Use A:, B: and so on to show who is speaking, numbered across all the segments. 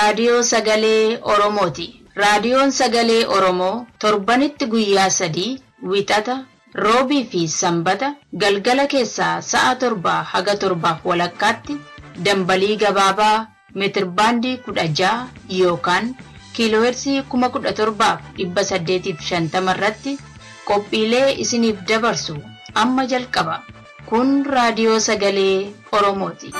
A: raadiyoo sagalee Oromooti. Raadiyoon sagalee Oromoo torbanitti guyyaa 3 Wixata, Roobii fi Sanbata galgala keessaa sa'a 7 haga 7:30 dambalii gabaabaa meetirbaandii 16 yookaan kiiloohertzii 17,850 irratti qophiilee isiniif dabarsu amma jalqaba. Kun raadiyoo sagalee Oromooti.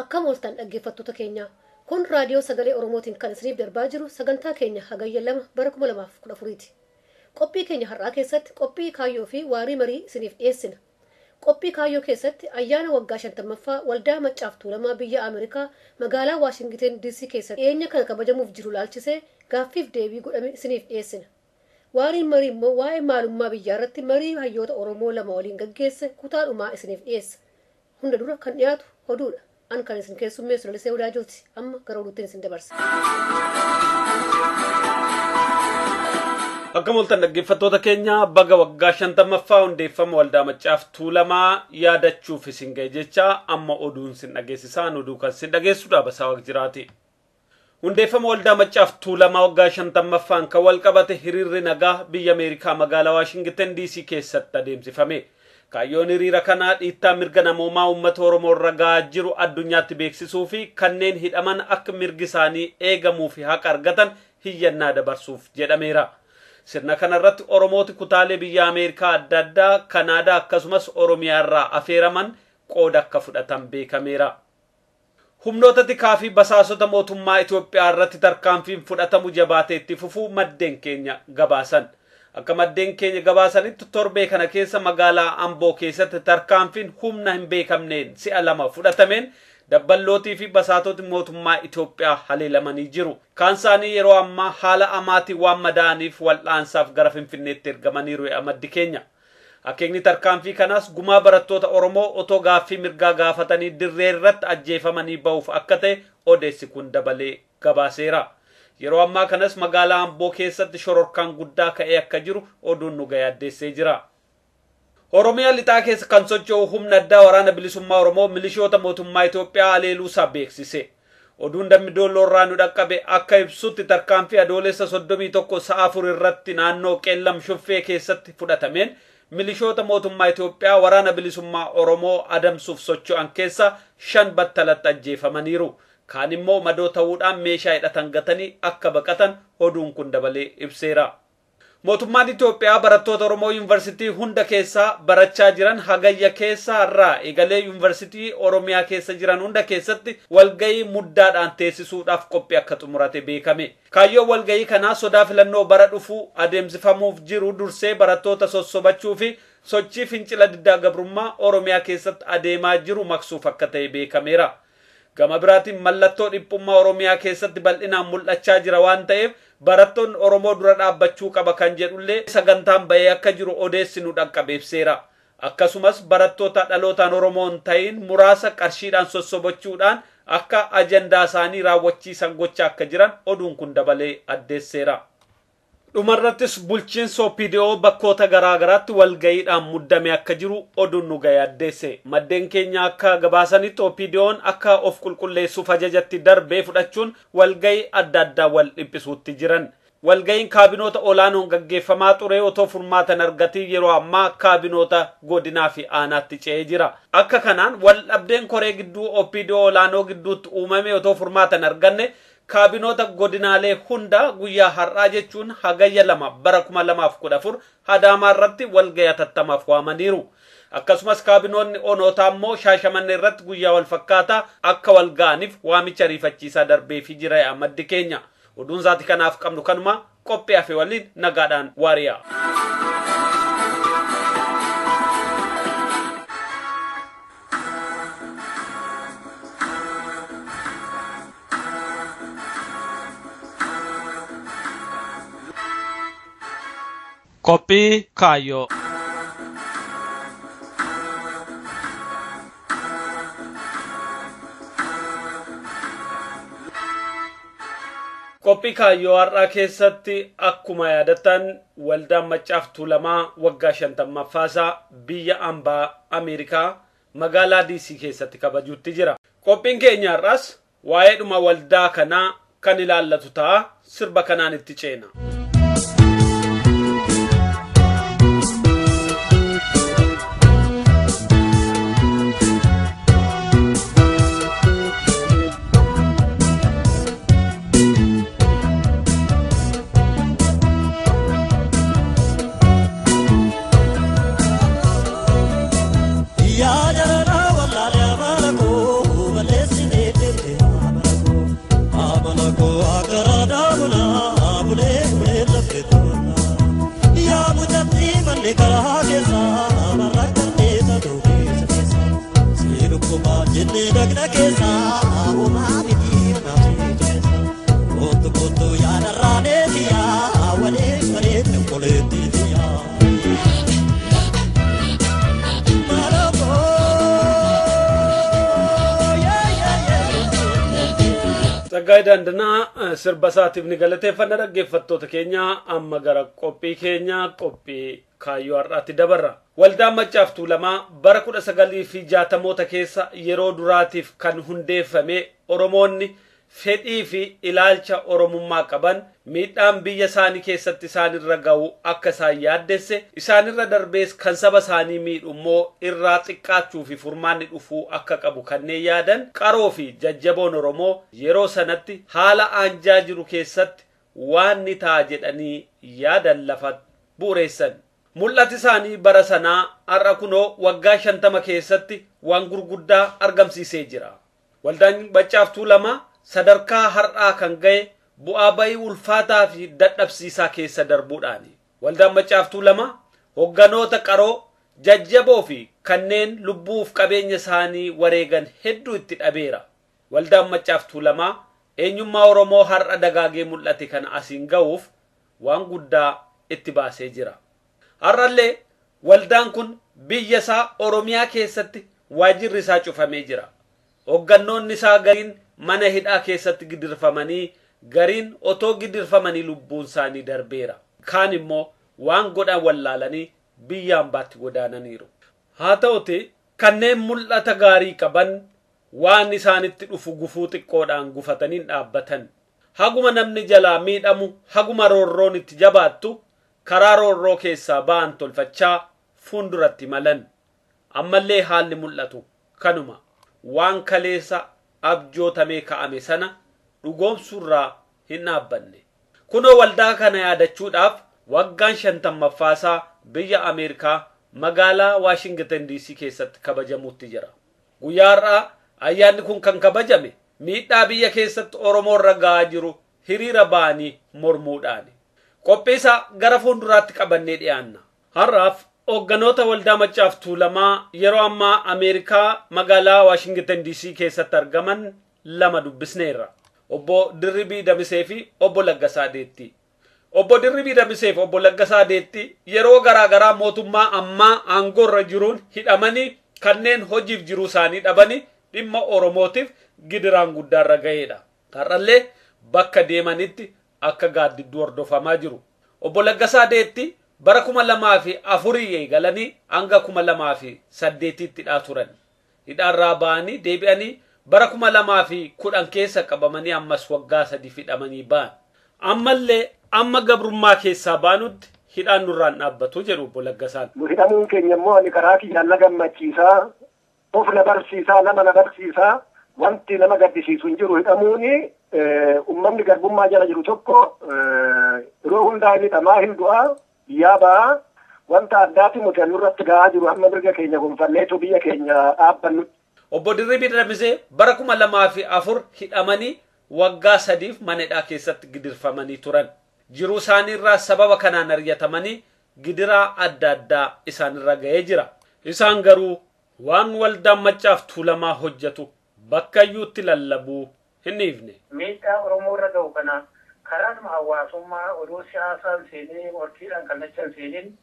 B: Akkam ooltan dhaggeeffattoota keenya. Kun raadiyoo sagalee Oromootiin kan isiniif darbaa jiru sagantaa keenya hagayya 2 bara 2014ti. Qophii keenya har'aa keessatti qophii kaayyoo fi waarii marii isiniif dhiyeessina. Qophii kaayyoo keessatti ayyaana waggaa 50ffaa waldaa Maccaaf Tuulamaa biyya Ameerikaa magaalaa Waashingiten DC keessatti dhiyeenya kana kabajamuuf jiru laalchisee gaaffiif deebii godhame isiniif dhiyeessina. Waariin marii immoo waa'ee maalummaa biyyaa irratti marii hayyoota Oromoo lama waliin gaggeesse kutaa dhumaa isiniif dhiyeessa. Hunda dura kan dhiyaatu oduudha. An kan isin keessummeessu Lalisee Wadaajooti. Amma gara oduutti isin dabarsa.
C: Akkam ooltan dhaggeeffattoota keenya, baga waggaa 50ffaa hundeeffama waldaa Maccaaf Tuulamaa yaadachuuf isin ga'e jecha amma oduun isin dhageessisaan oduu kan isin dhageessudha Basaa Waqjiraati. Hundeeffama waldaa Maccaaf Tuulamaa waggaa 50ffaan kan wal qabate hiriirri nagaa biyya Ameerikaa magaalaa Waashingiten DC keessatti adeemsifame. Kaayyoon hiriira kanaa dhiittaa mirga namoomaa uummata Oromoo irra gahaa jiru addunyaatti beeksisuu fi kanneen hidhaman akka mirgi isaanii eegamuu fi haqa argatan hiyyannaa dabarsuuf jedhameera. Sirna kanarratti Oromooti kutaalee biyya Ameerikaa adda addaa, Kanaadaa akkasumas Oromiyaa irraa afeeraman qooda akka fudhatan beekameera. Humnoota tikaa fi basaasota mootummaa Itoophiyaa irratti tarkaanfiin fudhatamu jabaatee itti fufuu maddeen keenya gabaasan. Akka maddeen keenya gabaasanitti torbee kana keessa magaalaa Amboo keessatti tarkaanfiin humna hin beekamneen si'a 2 fudhatameen dabballootii fi basaatoti mootummaa Itoophiyaa haleelamanii jiru. Kaan isaanii yeroo ammaa haala amaatiin waan madaa'aniif wal'aansaaf gara Finfinneetti ergamaniiru maddi keenya. Akeekni tarkaanfii kanaas gumaa barattoota Oromoo otoo gaaffii mirgaa gaafatanii dirree irratti ajjeefamanii ba'uuf akka ta'e odeessi kun dabalee gabaaseera. Yeroo ammaa kanas magaalaa Amboo keessatti shororkaan guddaa ka'ee akka jiru oduun nu ga'e addeessee jira. Oromiyaa lixaa keessa kan socho'u humna addaa waraana bilisummaa Oromoo milishoota mootummaa Itoophiyaa haleeluusaa beeksise. Oduun Dambidolloo irraa nu dhaqqabe akka ibsutti tarkaanfii adoolessa 31 sa'a 4 irratti naannoo Qeellam Shuffee keessatti fudhatameen milishoota mootummaa Itoophiyaa waraana bilisummaa Oromoo adamsuuf socho'an keessa 5 battalatti ajjeefamaniiru. Kaan immoo madoo ta'uudhaan meeshaa hidhatan gatanii akka baqatan oduun kun dabalee ibseera. Mootummaan Itoophiyaa barattoota Oromoo yuunivarsiitii hunda keessaa barachaa jiran hagayya keessa irraa eegalee yuunivarsiitii Oromiyaa keessa jiran hunda keessatti walgahii muddaadhaan teessisuudhaaf qophii akka xumurate beekame. Kaayyoon walgahii kanaa sodaa filannoo bara dhufu adeemsifamuuf jiru dursee barattoota sossobachuu fi sochii fincila diddaa gabrummaa Oromiyaa keessatti adeemaa jiru maqsuuf akka ta'e beekameera. Gama biraatiin mallattoo dhiphummaa Oromiyaa keessatti bal'inaan mul'achaa jira waan ta'eef barattoonni Oromoo dura dhaabbachuu qaba kan jedhullee sagantaan bahee akka jiru odeessi nu dhaqqabe ibseera. Akkasumas barattoota dhalootaan Oromoo hin ta'in muraasa qarshiidhaan sossobachuudhaan akka ajandaa isaanii raawwachiisan gochaa akka jiran oduun kun dabalee addeesseera. Dhumarrattis bulchiinsa OPDO bakkoota garaa garaatti walgayiidhaan muddame akka jiru oduun nu ga'e addeesse. Maddeen keenya akka gabaasanitti OPDO'n akka of qulqulleessuuf ajajatti darbee fudhachuun walgayii adda addaa wal dhiphisuutti jiran. Walgayiin kaabinoota olaanoon gaggeeffamaa ture otoo furmaatan argatiin yeroo ammaa kaabinoota godinaa fi aanaatti ce'ee jira. Akka kanaan wal dhabdeen koree gidduu OPDO olaanoo gidduutti uumame otoo furmaatan arganne kaabinoota godinaalee hunda guyyaa har'aa jechuun hagayya 2 bara 2014 Adaamaa irratti walgayii hatattamaaf waamaniiru. Akkasumas kaabinoonni onootaa immoo Shaashamannee irratti guyyaa wal fakkaataa akka wal ga'aniif waamicha ariifachiisaa darbeefii jira maddi keenya. Oduun zaati kanaaf qabnu kanuma qophii hafe waliin nagaadhaan waariyaa. Qophii kaayyoo. Qophii kaayyoo har'aa keessatti akkuma yaadattan waldaan Maccaaf Tuulamaa waggaa 50ffaasaa biyya ambaa Ameerikaa magaalaa DC keessatti kabajuutti jira. Qophiin keenya har'aas waa'eedhuma waldaa kanaa kan ilaallatu ta'a. Sirba kanaan itti ceena. Tsaggaayee Daandanaa sirba isaatiif ni galateeffanna. Dhaggeeffattoota keenya, amma gara qophii keenya qophii kaayyoo har'aatti dabarra. Waldaan Maccaaf Tuulamaa bara 1960moota keessa yeroo duraatiif kan hundeeffame Oromoonni fedhii fi ilaalcha Oromummaa qaban miidhaan biyya isaanii keessatti isaanirra ga'u akka isaan yaaddesse, isaanirra darbees kan saba isaanii miidhu immoo irraa xiqqaachuu fi furmaanni dhufuu akka qabu kanneen yaadan qaroo fi jajjaboon Oromoo yeroo sanatti haala aanjaa jiru keessatti waan ni ta'a jedhanii yaadan lafa bu'uureessan. Mul'ati isaanii bara sanaa har'a kunoo waggaa 50 keessatti waan gurguddaa argamsiisee jira. Waldaan Maccaaf Tuulamaa sadarkaa har'aa kan ga'e bu'aa ba'ii ulfaataa fi dadhabsiisaa keessa darbuudhaani. Waldaan Maccaaf Tuulamaa hogganoota qaroo jajjaboo fi kanneen lubbuuf qabeenya isaanii wareegan hedduu itti dhabeera. Waldaan Maccaaf Tuulamaa eenyummaa Oromoo har'a dagaagee mul'ate kana asiin ga'uuf waan guddaa itti baasee jira. Har'allee waldaan kun biyya isaa Oromiyaa keessatti waajirri isaa cufamee jira. Hoggannoonni isaa gariin mana hidhaa keessatti gidirfamanii, gariin otoo gidirfamanii lubbuun isaanii darbeera. Kaan immoo waan godhan wallaalanii biyya hambaatti godaananiiru. Haa ta'uti kanneen mul'ata gaarii qaban waan isaanitti dhufu gufuu xiqqoodhaan gufatanii dhaabbatan. Haguma namni jalaa miidhamu, haguma roorroon itti jabaattu, karaa roorroo keessaa ba'an tolfachaa fuulduratti malan. Ammallee haalli mul'atu kanuma. Waan kaleessa abjootamee ka'ame sana dhugoomsuurraa hin dhaabbanne. Kunoo waldaa kana yaadachuudhaaf waggaan 50ffaasaa biyya Ameerikaa magaalaa Waashingtan DC keessatti kabajamuutti jira. Guyyaa har'aa ayyaanni kun kan kabajame miidhaa biyya keessatti Oromoo irra ga'aa jiru hiriira ba'anii mormuudhaani. Qophii isaa gara fuulduraatti qabannee dhiyaanna. Har'aaf hoogganoota waldaa Maccaaf Tuulamaa yeroo ammaa Ameerikaa magaalaa Waashingtan DC keessatti argaman lama dubbisneerra. Obbo Dirribii Damisee fi Obbo Laggasaa Deetti. Obbo Dirribii Damisee fi Obbo Laggasaa Deetti yeroo garaagaraa mootummaa ammaa aangoorra jiruun hidhamanii kanneen hojiif jiruu isaanii dhabanii dhimma Oromootiif gidiraan guddaarra ga'eedha. Har'allee bakka deemanitti akka gaaddidduu hordofamaa jiru. Obbo Laggasaa Deetti bara 2004 eegalanii hanga 2008tti hidhaa turan. Hidhaarraa ba'anii deebi'anii bara 2010 keessa qabamanii ammas waggaa 3 hidhamanii ba'an. Ammallee amma gabrummaa keessaa baanutti hidhaan nurraan dhaabbatu jedhu Obbo Laggasaan.
D: Nu hidhamuun keenya immoo ani karaa kiyyaan na gammachiisaa, of na barsiisaa, nama na barsiisaa, wanti nama gaddisiisu hin jiru hidhamuuni. Uummanni garbummaa jala jiru tokko yeroo hundaa hin hidhamaa, hin du'aa, biyyaa ba'aa, wanta addaati nuti nurratti ga'aa jiru hamma mirga keenya gonfanneetu biyya keenya dhaabbannutti.
C: Obbo Dirribii Damisee bara 2004 hidhamanii waggaa 3 mana hidhaa keessatti gidirfamanii turan. Jiruu isaaniirraa sababa kanaan ari'atamanii gidiraa adda addaa isaanirra ga'ee jira. Isaan garuu waan waldaan Maccaaf Tuulamaa hojjetu bakka iyyuutti lallabuu hin dhiifne.
E: Miidhaa Oromoo irra ga'u kana karaadhuma hawaasummaa oduu siyaasaan seenee morkiidhaan kallachaan seenin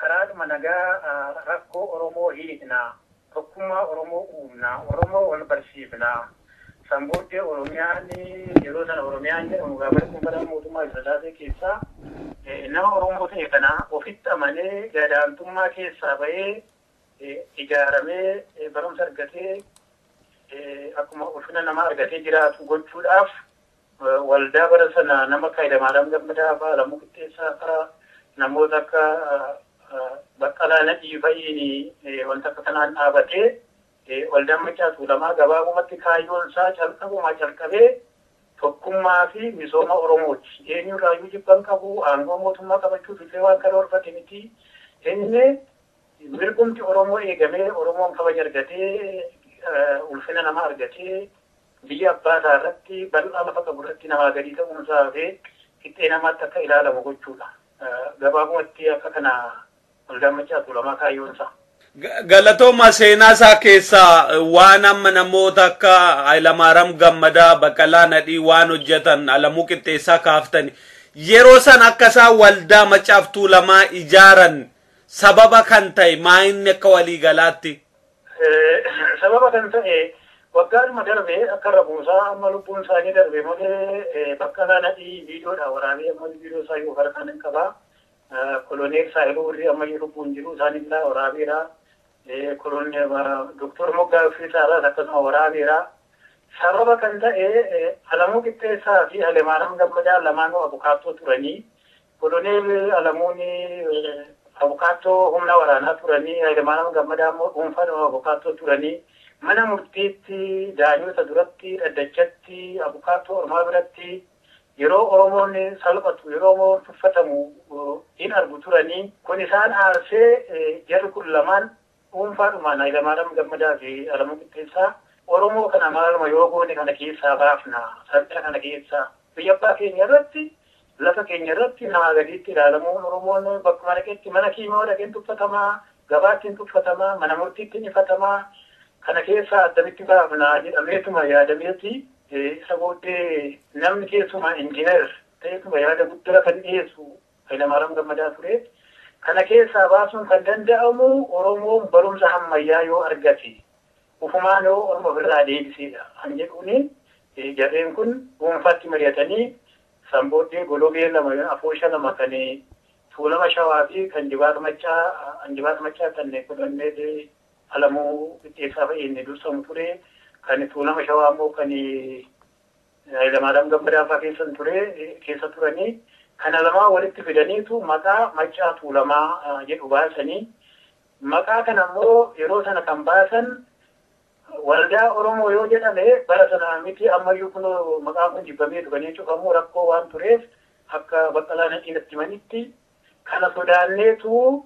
E: karaadhuma nagaa rakkoo Oromoo hiiknaa, tokkummaa Oromoo uumnaa, Oromoo wal barsiifnaa, San booddee Oromiyaan yeroo sana Oromiyaan jedhamu gaafa bara mootummaa Hayilasillaasee keessaa nama Oromoo ta'e kana ofitti amanee gadaantummaa keessaa bahee ijaaramee barumsa argatee akkuma ulfina namaa argatee jiraatu gochuudhaaf waldaa bara sana nama akka Hayilamaariyaam Gammadaa fa'aa, Alamuu Qixxeessaa fa'aa, namoota akka Baqqalaa Nadhii fa'iin wanta akka kanaan dhaabatee waldaan Maccaa Tuulamaa gabaabumatti kaayyoon isaa calqabumaa calqabee tokkummaa fi misooma Oromooti. Eenyurraayyuu jibban qabu, aangoo mootummaa qabachuuf illee waan karoorfate miti. Inni mirgumti Oromoo eegamee Oromoon kabaja argatee ulfina namaa argatee biyya abbaa isaa irratti bal'aa lafa qabu irratti namaa gadi ta'uunsaa fi qixxee namaatti akka ilaalamu gochuudha. Gabaabumatti akka kana waldaan Maccaa Tuulamaa kaayyoon isaa.
C: Galatooma seenaa isaa keessaa waan amma namoota akka Hayilamaariyaam Gammadaa, Baqqalaa Nadhii waan hojjetan Alamuu Qixxeessaa kaaftani. Yeroo san akka isaan waldaa Maccaaf Tuulamaa ijaaran sababa kan ta'e maa inni akka waliigalaatti?
E: Sababa kan ta'e waggaadhuma darbe akka irra buusaa amma lubbuun isaanii darbe malee Baqqalaa Nadhii viidiyoodhaan waraabee amma viidiyoo isaa yoo harkaan hin qabaa. Koloneel Saahiluu warri amma lubbuun jiru isaanillee waraabeera. Koloneel Doktor Moggaa Fiixaaraas akkasuma waraabeera. Sababa kan ta'e Alamuu Qixxeessaa fi Hayilamaariyaam Gammadaa lamaanuu abukaattoo turanii. Koloneel Alamuun abukaattoo humna waraanaa turanii, Hayilamaariyaam Gammadaa immoo dhuunfaadhuma abukaattoo turanii. Mana murtiitti daanyoota duratti, dhaddachatti, abukaattoo ormaa biratti yeroo Oromoon salphatu, yeroo Oromoon tuffatamu hin argu turanii. Kun isaan aarsee jarri kun lamaan dhuunfaadhumaan Hayilamaariyaam Gammadaa fi Alamuu Qixxeessaa Oromoo kana maaluma yoo goone kana keessaa baafna, salphina kana keessaa biyya abbaa keenya irratti, lafa keenya irratti namaa gadiitti ilaalamuun Oromoon bakkuma dhaqetti mana kiimoo dhaqeen tuffatamaa, gabaatti hin tuffatamaa, mana murtiitti hin ifatamaa, kana keessaa attamitti baafna jedhameetuma yaadameeti. Isa booddee namni keessumaa injiinar ta'eetuma yaada guddaa kan dhiyeessu Hayilamaariyaam Gammadaa ture. Kana keessaa baasuun kan danda'amu Oromoon barumsa ammayyaa yoo argate ufumaan yoo Oromoo ofirraa deebisedha. Kan jedhuuni jarreen kun dhuunfaatti mari'atanii san booddee gologee lama afoosha lama kan Tuulama Shawaa fi kan Jibaat Maccaa kan koloneel Alamuu Qixxeessaa fa'iin dursamu ture. Kan Tuulama Shawaa immoo kan Hayilamaariyaam Gammadaa fa'aa keessa turanii kana lamaa walitti fidaniitu maqaa Maccaa Tuulamaa jedhu baasanii. Maqaa kana immoo yeroo sana kan baasan waldaa Oromoo yoo jedhame bara sana miti ammayyuu kun maqaan kun jibbamee dhufanii cufamu rakkoo waan tureef akka Baqqalaa Nadhii natti himanitti kana sodaanneetu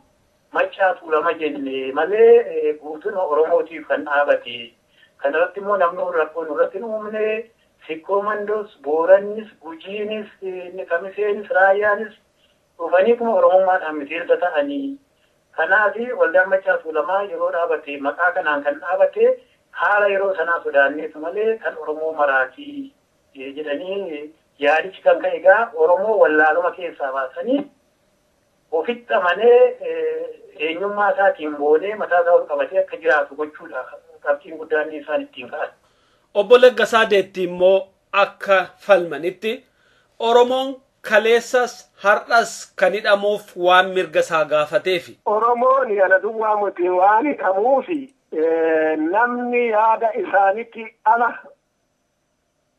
E: Maccaa Tuulama jenne malee guutuun Oromootiif kan dhaabate. Kanarratti immoo namni rakkoo nurratti hin uumne Sikkoo Mandoos, Boorannis, Gujiinis, Kamiseenis, Raayyaanis dhufanii kuma Oromummaadhaan miseensa ta'anii. Kanaaf waldaan Maccaa Tuulamaa yeroo dhaabate maqaa kanaan kan dhaabate haala yeroo sanaa sodaanneetu malee kan Oromoo maraatii jedhanii yaadichi kan ka'e egaa Oromoo wallaaluma keessaa baasanii ofitti amanee eenyummaa isaatiin boonee mataa isaa ol qabatee akka jiraatu gochuudha. Qabxiin guddaan isaan ittiin ka'an.
C: Obbo Laggasaa Deetti immoo akka falmanitti Oromoon kaleessas har'as kan hidhamuuf waan mirga isaa gaafateefi.
D: Oromoon yana duwwaa miti waan hidhamuufi namni yaada isaanitti ala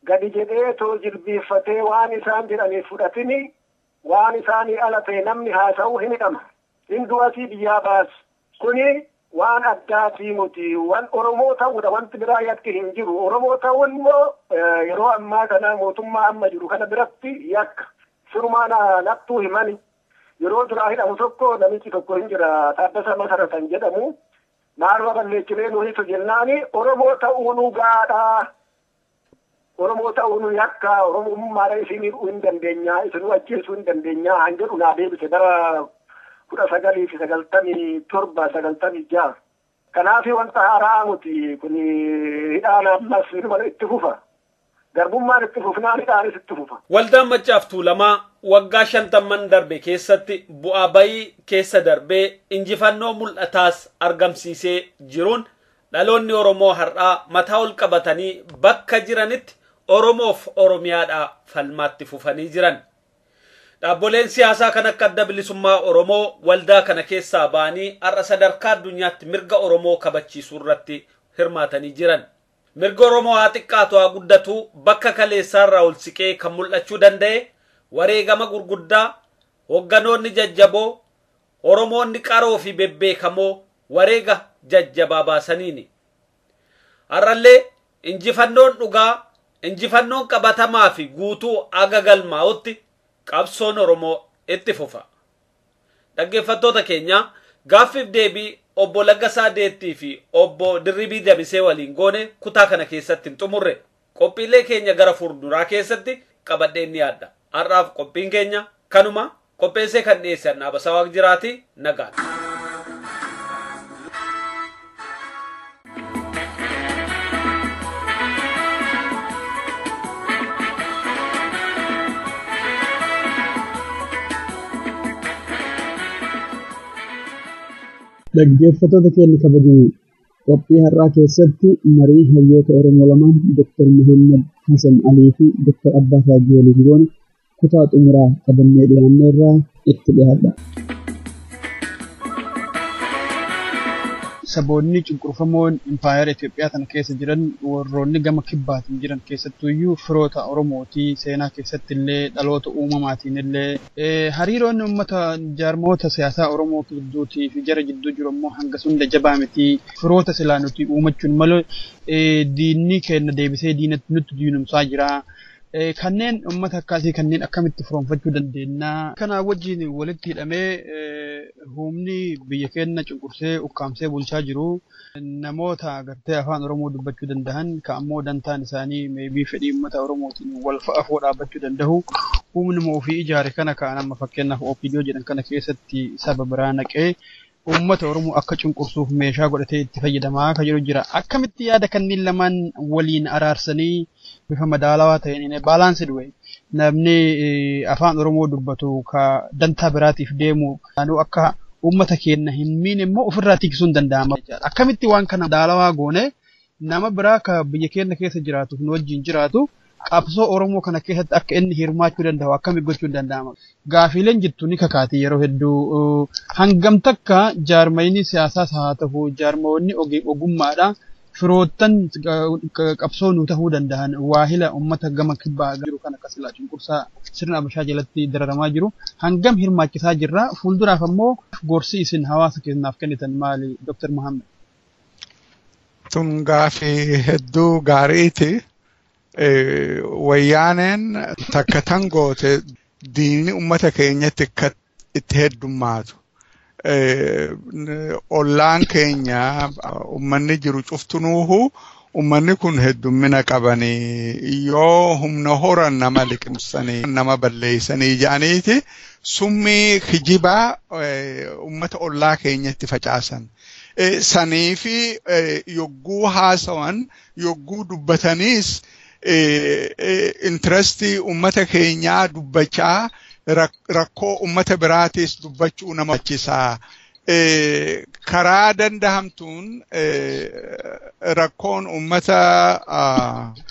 D: gadi jedheetoo jilbiiffatee waan isaan jedhaniif fudhatini waan isaanii ala ta'e namni haasa'uu hin hidhama. Hin du'atii biyyaa baasu. Kuni waan addaatii miti. Waan Oromoo ta'uudha wanti biraa yakki hin jiru. Oromoo ta'uun immoo yeroo ammaa kana mootummaa amma jiru kana biratti yakka. Sirumaan lattuu himani. Yeroo duraa hidhamu tokko namichi tokko hin jira. Taaddasa Masaratan jedhamu. Maaluma balleessinee nu hiitu jennaani Oromoo ta'uu nu gaadhaa. Oromoo ta'uu nu yakka. Oromummaadha isin hidhuu hin dandeenyaa. Isin ajjeesuu hin dandeenyaa. Han jedhu naa deebise bara 1997, 96. Kanaaf wanta haaraa miti kun hidhaan ammas itti fufa. Garbummaan itti fufnaan hidhaanis itti fufa.
C: Waldaan Maccaaf Tuulamaa waggaa 50 darbe keessatti bu'aa bayii keessa darbee injifannoo mul'ataas argamsiisee jiruun Dhaloonni Oromoo har'aa mataa ol qabatanii bakka jiranitti Oromoof Oromiyaadhaa falmaatti fufanii jiran. Dhaabboleen siyaasaa kan akka Adda Bilisummaa Oromoo waldaa kana keessaa ba'anii har'a sadarkaa addunyaatti mirga Oromoo kabachiisuu irratti hirmaatanii jiran. Mirga Oromoo haa xiqqaatu haa guddatu bakka kaleessaarraa ol siqee kan mul'achuu danda'e wareegama gurguddaa hogganoonni jajjaboo Oromoonni qaroo fi bebbeekamoo wareega jajjabaa baasaniini. Har'allee injifannoon dhugaa injifannoon qabatamaa fi guutuu aga galmaa'utti qabsoon Oromoo itti fufa. Dhaggeeffattoota keenya gaaffiif deebii obbo Laggasaa Deettii fi obbo Dirribii Damisee waliin goone kutaa kana keessatti hin xumurre. Qophiilee keenya gara fuulduraa keessatti qabadheen ni yaadda. Har'aaf qophiin keenya kanuma qopheessee kan dhiyeessan Dhaabasaa Waaqjiraati nagaan.
F: Dhaggeeffattoota keenya kabajamoo qophii har'aa keessatti marii hayyoota Oromoo lamaan Dr. Muhammad Hasan Alii fi Dr. Abbaa Faajii waliin goone kutaa xumuraa qabannee dhiyaanneerraa itti dhiyaadha.
G: Saboonni cunqurfamoon impaayera Itoophiyaa tana keessa jiran warroonni gama kibbaatiin jiran keessattuyyuu firoota Oromootii seenaa keessatti illee dhaloota uumamaatiin illee hariiroon uummata jaarmoota siyaasaa Oromoo gidduutii fi jara jidduu jiru immoo hanga sunda jabaa miti firoota silaa nuti uumachuun malee diinni keenya deebisee diinatti nutti diinumsaa jira. Kanneen uummata akkasii kanneen akkamitti firoonfachuu dandeenya? Kana wajjin walitti hidhamee humni biyya keenya cunqursee ukkaamsee bulchaa jiru namoota agartee afaan Oromoo dubbachuu danda'an ka ammoo dantaan isaanii meebii fedhii uummata Oromootiin wal fa'a foo dhaabbachuu danda'u humnuma ofii ijaare kana ka'an amma fakkeenyaaf OPDO jedhan kana keessatti saba biraa naqee uummata Oromoo akka cunqursuuf meeshaa godhatee itti fayyadamaa kan jiru jira. Akkamitti yaada kanneen lamaan waliin araarsanii bifa madaalawaa ta'een baalaansii du'e namni afaan Oromoo dubbatu ka dantaa biraatiif deemu naannoo akka uummata keenya hin miine immoo ofirraa tiksuun danda'ama. Akkamitti waan kana madaalawaa goone nama biraa ka biyya keenya keessa jiraatuuf nu wajjin jiraatu qabsoo Oromoo kana keessatti akka inni hirmaachuu danda'u akkamitti gochuun danda'ama. Gaafiileen jirtu ni kakaati yeroo hedduu hangam takka jaarmayni siyaasaas haa ta'u jaarmayoonni ogummaadha. Firoottan qabsoo nu ta'uu danda'an waahila uummata gama kibbaa jiru kan akka silaa cunqursaa sirna Abashaa jalatti dararamaa jiru hangam hirmaachisaa jirra. Fuulduraaf ammoo gorsi isin hawaasa keenyaaf kennitan maali Dr. Muhammad?
H: Tun gaafii hedduu gaariiti. Wayyaaneen takka tan goote diinni uummata keenyatti akka itti heddummaatu. Ollaan keenya uummanni jiru cuftunuuhu uummanni kun heddummina qabanii yoo humna horan nama liqimsanii nama balleeysanii jedhaniiti summii kijibaa uummata ollaa keenyatti facaasan. Sanii fi yogguu haasawan yogguu dubbataniis intirestii uummata keenyaa dubbachaa rakkoo uummata biraatis dubbachuu nama barbaachisaa. Karaa dandahamtuun rakkoon uummata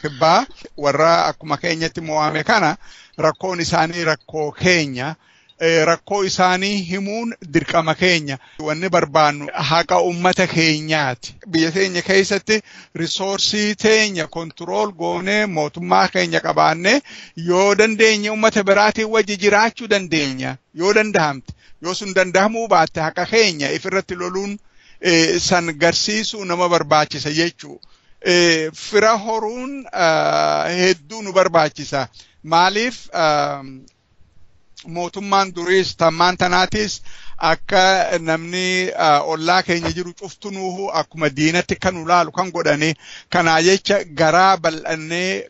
H: kibbaa warra akkuma keenyatti mo'ame kana rakkoon isaanii rakkoo keenya. Rakkoo isaanii himuun dirqama keenya. Wanni barbaannu haqa uummata keenyaati. Biyya teenya keessatti risoorsii teenya kontirool goonee mootummaa keenya qabaannee yoo dandeenye uummata biraatiin wajji jiraachuu dandeenya. Yoo dandahamte. Yoo sun dandahamuu baatte haqa keenya ifirratti loluun san garsiisuu nama barbaachisa jechuu. Fira horuun hedduu nu barbaachisa. Maaliif mootummaan duriis tammaan tanaatis akka namni ollaa keenya jiru cuftunuuhu akkuma diinatti kan ulaalu kan godhani. Kanaa jecha garaa bal'annee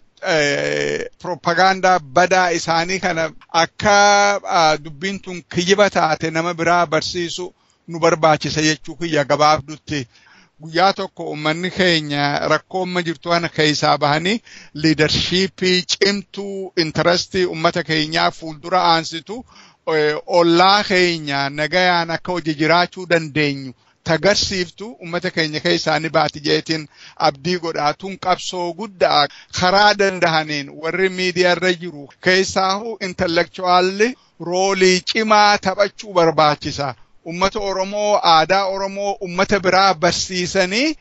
H: propagaandaa badaa isaanii kana akka dubbiin tun kijiba taate nama biraa barsiisu nu barbaachisa jechuu kiyya gabaabdutti. Guyyaa tokko uummanni keenya rakkoo amma jirtu kana keessaa bahanii liidarshiippii cimtuu intarestii uummata keenyaa fuuldura aansitu ollaa keenya nagayaan akka hojii jiraachuu dandeenyu Tagarsiiftu ummata keenya keessaa ni baati jeetiin abdii godhaatuun qabsoo guddaa karaa dandahaniin warri miidiyaarra jiru keessaahu intellectualli roolii cimaa taphachuu barbaachisa. Ummata Oromoo, aadaa Oromoo ummata biraa barsiisanii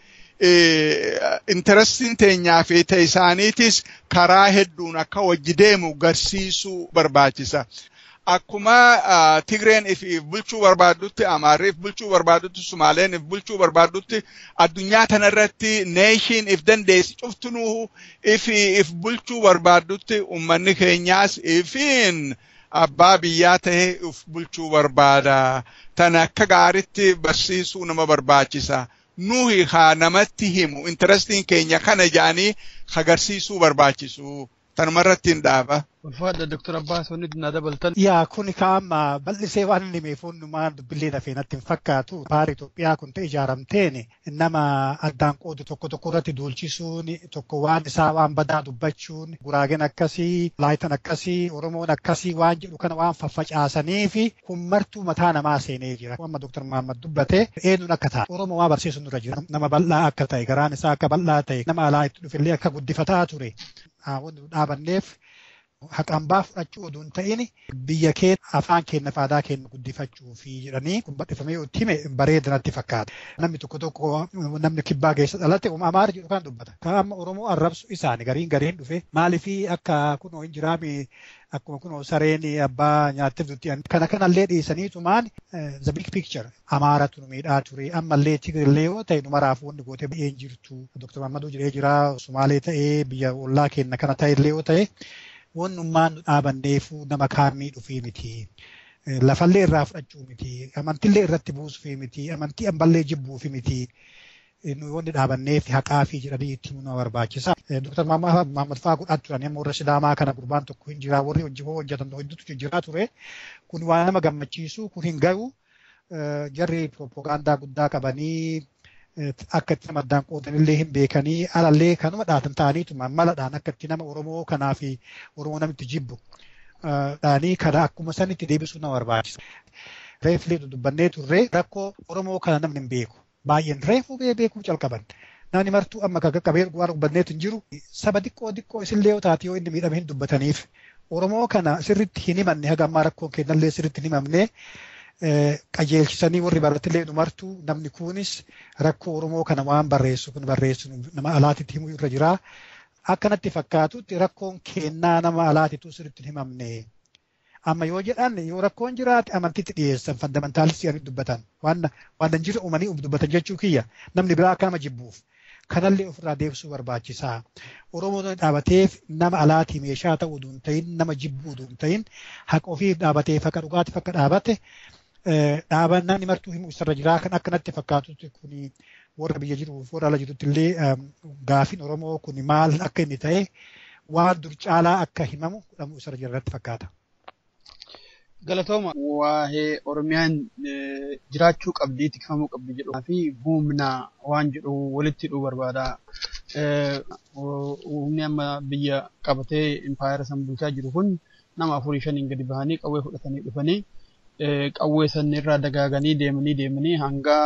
H: interestiin teenyaa fi isaaniitis karaa hedduun akka wajji deemu garsiisuu barbaachisa. Akkuma Tigreen if bulchuu barbaaddutti, Amaarri if bulchuu barbaaddutti, Sumaaleen if bulchuu barbaaddutti, addunyaa tanarratti nation if dandeessi cuftunuu if bulchuu barbaaddutti, ummanni keenyaas ifiin abbaa biyyaa tahee if bulchuu barbaada. Tana akka gaaritti barsiisuu nama barbaachisa. Nuhi haa namatti himu interestiin keenya kana jedhanii agarsiisuu barbaachisu. Tanumarratti hin dhaaba.
G: Ulfaadha Dr. Abbaas, wanni na dabaltan.
I: Yaa, kun ka amma bal'isee waan inni himeef hundumaan dubbillee dafee natti hin fakkaatu. Paari Itoophiyaa kun ta'e ijaaramteen nama addaan qoodu, tokko tokko irratti duulchisuun, tokko waan isaa waan badaa dubbachuun, Guraageen akkasii, Laayitan akkasii, Oromoon akkasii waan jedhu kana waan faffacaasanii fi kun martuu mataa namaa seenee jira. Amma Dr. Muhammad dubbate, eenyuun akka ta'a. Oromoo waa barsiisuun nurra jira. Nama bal'aa akka ta'e, garaan isaa akka bal'aa ta'e, nama alaa itti dhufillee akka guddifataa ture. Wanti nu dhaabanneef haqaan baa fudhachuu oduu hin ta'in, biyya keenya, afaan keenya, aadaa keenya guddifachuu fi jedhanii kun bal'ifamee yoo itti hime bareeda natti fakkaata. Namni tokko tokko, namni kibbaa keessa dhalate Amaara jedhu kan dubbata. Kan amma Oromoo arrabsu isaani gariin gariin dhufe maaliifii akka kunoo hin jiraami, akkuma kunoo sareen abbaa nyaatteef dutti kana kanallee dhiisaniitumaan the big picture Amaaratu nu miidhaa ture, ammallee Tigrillee yoo ta'e nu maraaf wanni gootee ba'een jirtu. Dr. Mahammaduu jedhee jira, Sumaalee ta'ee biyya ollaa keenya kana ta'ellee yoo ta'e wannummaan nu dhaabanneefu nama kaan miidhuufii miti. Lafallee irraa fudhachuu miti. Amantillee irratti buusuufii miti. Amantii amballee jibbuufii miti. Nu wanni dhaabanneef haqaa fi jedhanii itti himuu nama barbaachisa. Dr. Mahammad fa'aa godhaa turan, amma warra Sidaamaa kana gurbaan tokko hin jira, warri hojii hojjetan hedduutu jira ture. Kun waan nama gammachiisu, kun hin gahu. Jarri propagaandaa guddaa qabanii akka itti nama addaan qoodanillee hin beekanii, alallee kanuma dhaatan ta'aniituma maladhaan akka itti nama Oromoo kanaa fi Oromoo namitti jibbu dhaanii kana akkuma sanitti deebisuu nama barbaachisa. Reeflee dubbannee turre, rakkoo Oromoo kana namni hin beeku. Baay'een reefuu beekuu calqaban. Namni martuu amma kan qaqqabee waan dubbanneetu hin jiru. Saba xiqqoo xiqqoo isillee yoo taate yoo inni miidhame hin dubbataniif. Oromoo kana sirriitti hin himanne, haga ammaa rakkoon kennallee sirriitti hin himamne. Qajeelchisanii warri baratillee martuu namni kunis rakkoo Oromoo kana waan barreessu kun barreessu nama alaatitti himuu irra jira. Akkanatti fakkaatutti rakkoon kennaa nama alaatitu sirriitti hin himamne. Amma yoo jedhan, yoo rakkoon jiraate amantiitti dhiyeessan, fundamentalistii ani dubbatan. Waan hin jirre uumanii dubbatan jechuu kiyya. Namni biraa akka nama jibbuuf. Kanallee ofirraa deebisuu barbaachisaa. Oromoon dhaabateef nama alaatii meeshaa ta'uu utuu hin ta'in, nama jibbuu utuu hin ta'in, haqa ofiif dhaabateef, haqa dhugaatiif akka dhaabate dhaaban namni martuu himuu isarra jiraa. Kan akkanatti fakkaatutti kuni warra biyya jiruuf warra ala jirutti illee gaafiin Oromoo kun maal akka inni ta'e waan dur caalaa akka himamu godhamuu isarra jira irratti fakkaata.
G: Galatooma, waa'ee Oromiyaan jiraachuu qabdii, tikfamuu qabdi jedhu fi humna waan jedhu walitti hidhuu barbaada. Humni amma biyya qabatee impaayera san bulchaa jiru kun nama afurii shaniin gadi bahanii qawwee fudhatanii dhufanii, qawwee san irraa dagaaganii deemanii deemanii hanga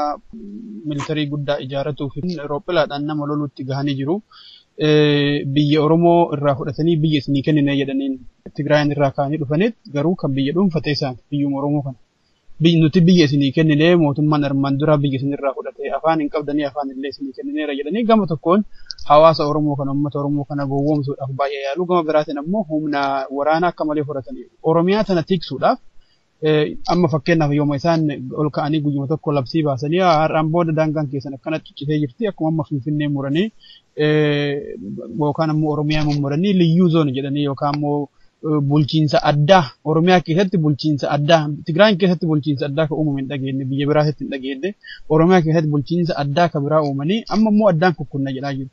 G: militarii guddaa ijaarratuu fi roophilaadhaan nama loluutti gahanii jiru. Biyya Oromoo irraa fudhatanii biyya isinii kennine jedhaniin Tigraayin irraa ka'anii dhufaniit, garuu kan biyya dhuunfate isaan biyyuma Oromoo kana. Nuti biyya isinii kennine, mootummaan armaan duraa biyya isinirraa fudhate, afaan hin qabdanii, afaan illee isinii kennineera jedhanii gama tokkoon hawaasa Oromoo kana, uummata Oromoo kana gowwoomsuudhaaf baay'ee yaalu, gama biraatiin ammoo humna waraanaa akka malee fudhatanii Oromiyaa tana tiksuudhaaf. Amma fakkeenyaaf yooma isaan ol ka'anii guyyuma tokko labsii baasanii, har'aan booda daangaan keessan akkanatti ciccitee jirti, akkuma amma Finfinnee muranii yookaan ammoo Oromiyaa mummuranii liyyuu zoon jedhanii, yookaan ammoo bulchiinsa addaa Oromiyaa keessatti, bulchiinsa addaa Tigraay keessatti, bulchiinsa addaa ka uumame hin dhageenye, biyya biraatti hin dhageenye, Oromiyaa keessatti bulchiinsa addaa ka biraa uumanii amma immoo addaan kukkunna jedhaa jiru.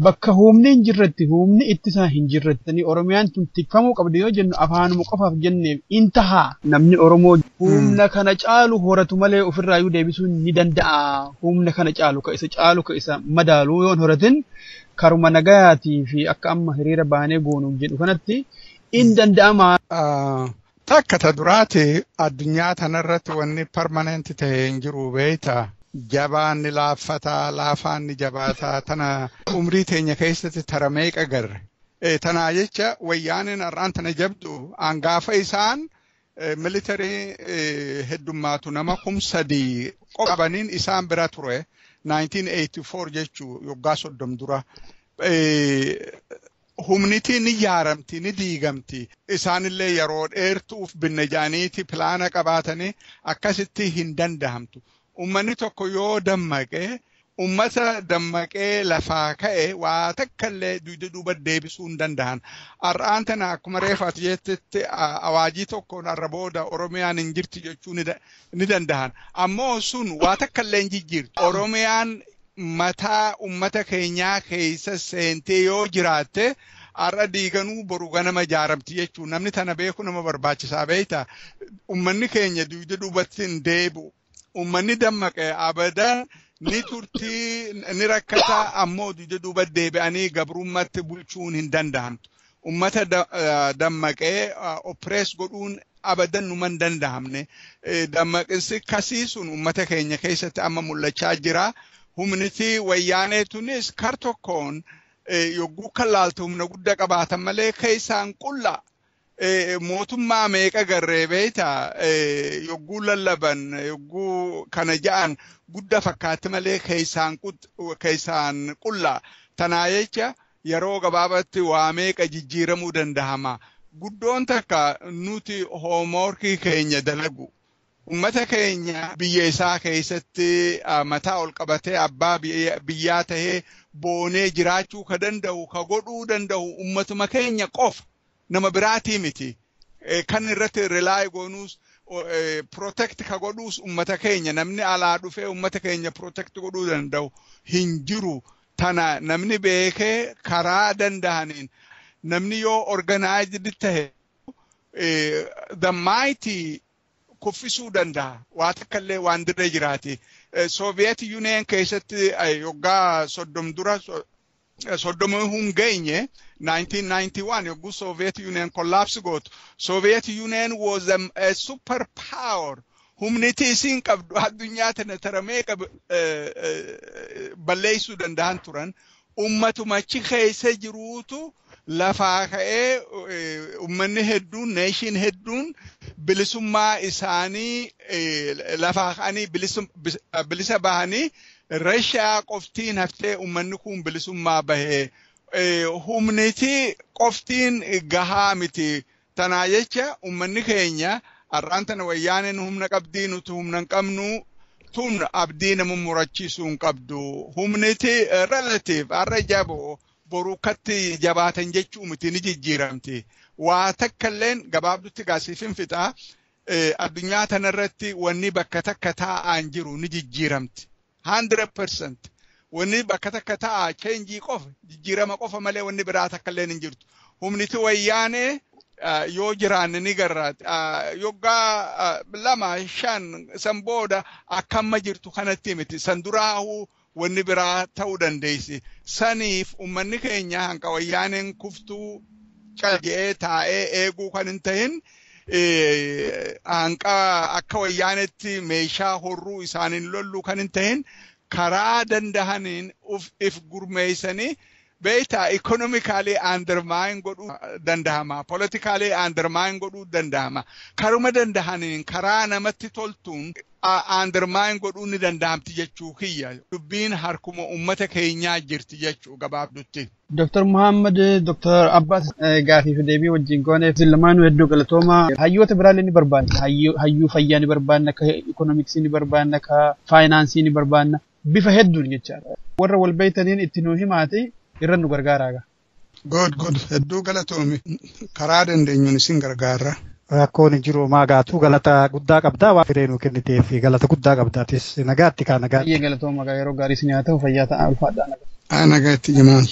G: Bakka humni hin jirretti, humni ittisaa hin jirretti, Oromiyaan tun tikfamuu qabdi yoo jennu afaanuma qofaaf jenneef in tahaa? Namni Oromoo humna kana caalu horatu malee ofirraayyuu deebisuu ni danda'a. Humna kana caalu, ka isa caalu, ka isa madaalu yoon horatin, karuma nagayaatii fi akka amma hiriira baanee goonuuf jedhu kanatti in danda'ama.
H: Takka ta duraati, addunyaa tanarratti wanni permanent ta'e hin jiru beeyta. Jabaan ni laaffataa, laafaan ni jabaataa, tana umrii teenya keessatti tara meeqa garre. Tanaa jecha wayyaaneen har'aan tana jabdu hangaafa isaan militarii heddummaatu nama 3000 qabaniin isaan bira ture 1984 jechuu yoggaa 30 dura. Humniti ni jaaramti, ni diigamti. Isaanillee yeroo dheertuuf binna jaaniiti pilaana qabaatanii akkasitti hin dandahamtu. Ummanni tokko yoo dammaqee, ummata dammaqee lafaa ka'e waa takkallee dugda duuba deebisuu hin danda'an. Har'aan tana akkuma reefaati jettetti awaajii tokkoon har'a booda Oromiyaan hin jirti jechuu ni danda'an. Ammoo sun waa takkallee hin jijjiirtu. Oromiyaan mataa ummata keenyaa keessa seentee yoo jiraatte har'a diiganuu boru ganama ijaaramti jechuun namni tana beeku nama barbaachisaa beekta. Ummanni keenya dugda duubatti hin deebi'u. Ummanni dammaqe abadan ni turtii ni rakkata, ammoo dugda duuba deebi'anii gabrummaatti bulchuun hin danda'amtu. Ummata dammaqee oppress godhuun abadan numa hin danda'amne. Dammaqinsi kasii sun ummata keenya keessatti amma mul'achaa jira. Humniti wayyaanee tunis kar tokkoon yogguu kan laaltu humna guddaa qabaatan malee keessaan qulla. Mootummaa meeqa garree beekta, yogguu lallaban, yogguu kana ja'an guddaa fakkaatti malee keessaan qulla. Tanaa jecha yeroo gabaabatti waa meeqa jijjiiramuu danda'ama. Guddoon takka nuti homeworkii keenya dalagu. Ummata keenya biyya isaa keessatti mataa ol qabatee abbaa biyyaa tahee boonee jiraachuu ka danda'u, ka godhuu danda'u ummatuma keenya qofa. Nama biraatii miti. Kan irratti rely goonuus, protect ka godhuus ummata keenya. Namni alaa dhufee ummata keenya protect godhuu danda'u hin jiru. Tana namni beekee karaa danda'aniin namni yoo organized tahe the mighty kuffisuu danda'a. Waa takkallee waan dirree jiraati. Soviet Union keessatti yoggaa 30 dura, 30 hin geenye, 1991 yogguu Soviet Union collapse gootu, Soviet Union was a super power. Humniti isiin qabdu addunyaa tana taramee balleessuu danda'an turan. Ummatuma achi keessa jiruutu lafaa ka'ee, ummanni hedduun, nation hedduun bilisummaa isaanii lafaa ka'anii bilisa bahanii, Rashaa qoftiin haftee ummanni kun bilisummaa bahee. Humniti qoftiin gahaa miti. Tanaa jecha ummanni keenya har'aan tana wayyaaneen humna qabdii, nuti humna hin qabnu, tun abdii nama murachiisuu hin qabdu. Humniti relative, har'a jaboo boruu katti jabaatan jechuu miti, ni jijjiiramti. Waa takkalleen gabaabdutti gaasiif hin fixaa. Addunyaa tanarratti wanni bakka takka taa'aan jiru, ni jijjiiramti. 100%. Wanni bakka takka taa'aa change qofa, jijjiirama qofa malee wanni biraa takkalleen hin jirtu. Humniti wayyaanee yoo jiraanne ni garra. Yoggaa 2, 5 san booda akkamma jirtu kanatti miti. San duraahuu wanni biraa ta'uu dandeessi. Saniif ummanni keenya hanqa wayyaaneen kuftuu calje'ee taa'ee eeguu kan hin tahin, hanqa akka wayyaanetti meeshaa horruu isaaniin lollu kan hin tahin, karaa dandahaniin if gurmeessanii beektaa economically undermine godhuu dandahama, politically undermine godhuu dandahama, karuma dandahaniin karaa namatti toltuun undermine godhuu ni dandahamti jechuu kiyya. Dubbiin harkuma ummata keenyaa jirti jechuu gabaabdutti.
G: Dr. Muhammad, Dr. Abbas, gaafii fi deebii wajjin gooneef isin lamaanuu hedduu galatooma. Hayyoota biraallee ni barbaanna. Hayyuu fayyaa ni barbaanna, ka ikoonomiksii ni barbaanna, ka faayinaansii ni barbaanna. Bifa hedduun jechaadha. Warra wal beeytaniin itti nuu himaati, irra nu gargaaraa.
H: Good, good. Hedduu galatoomi. Karaa dandeenyuun isin gargaarra.
I: Rakkoon hin jiru, maa gaatuu galata guddaa qabdaa, waan firee nuu kenniteef galata guddaa qabdaatis, nagaatti kaa, nagaatti.
G: Baay'ee galatooma, yeroo gaarii isin haa ta'u, fayyaa ta'a, ulfaadhaa.
H: Nagaatti Jamaal.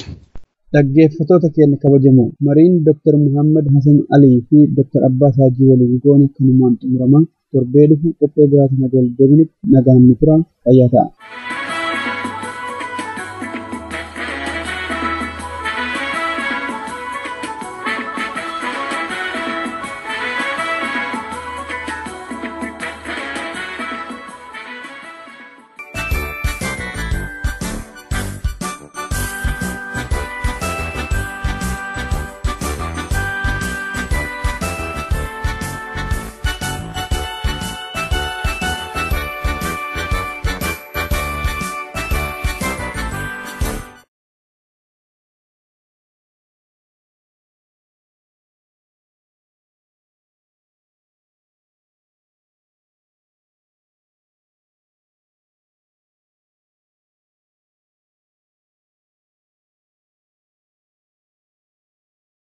F: Dhaggeeffattoota keenya kabajamoo, mariin Dr. Muhammad Hassan Alii fi Dr. Abbas Hajii waliin goone kanumaan xumurama. Torbee dhufu qophii biraatiin haga walitti deebinutti nagaan nu turaa, fayyaa ta'a.